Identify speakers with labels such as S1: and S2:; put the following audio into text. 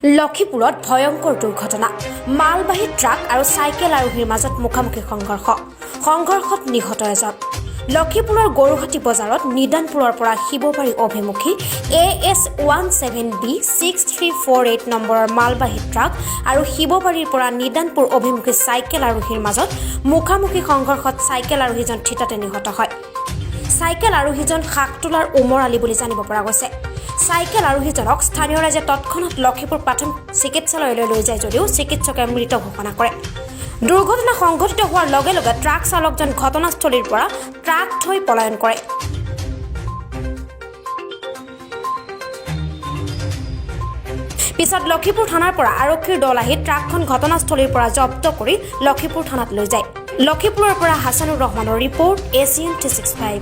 S1: লক্ষীপুৰত ভয়ংকৰ দুৰ্ঘটনা। মালবাহী ট্ৰাক আৰু চাইকেল আৰোহীৰ মাজত মুখামুখি সংঘৰ্ষ। সংঘৰ্ষত নিহত এজন। লক্ষীপুৰৰ গৰুহাটী বজাৰত নিদানপুৰৰ পৰা শিৱবাৰী অভিমুখী AS 17 B 6348 নম্বৰৰ মালবাহী ট্ৰাক আৰু শিৱবাৰীৰ পৰা নিদানপুৰ অভিমুখী চাইকেল আৰোহীৰ মাজত মুখামুখি সংঘৰ্ষত চাইকেল আৰোহীজন থিতাতে নিহত হয়। চাইকেল আৰোহীজন শাকতোলাৰ ওমৰ আলী বুলি জানিব পৰা গৈছে। চাইকেল আৰোহীজনক স্থানীয় ৰাইজে তৎক্ষণাত লক্ষীপুৰ প্ৰাথমিক চিকিৎসালয়লৈ লৈ যায় যদিও চিকিৎসকে মৃত ঘোষণা কৰে। দুৰ্ঘটনা সংঘটিত হোৱাৰ লগে লগে ট্ৰাক চালকজন ঘটনাস্থলীৰ পৰা ট্ৰাক থৈ পলায়ন কৰে। পিছত লক্ষীপুৰ থানাৰ পৰা আৰক্ষীৰ দল আহি ট্ৰাকখন ঘটনাস্থলীৰ পৰা জব্দ কৰি লক্ষীপুৰ থানাত লৈ যায়। লক্ষীপুৰৰ পৰা হাছানুৰ ৰহমানৰ ৰিপৰ্ট, এছিয়ান 365।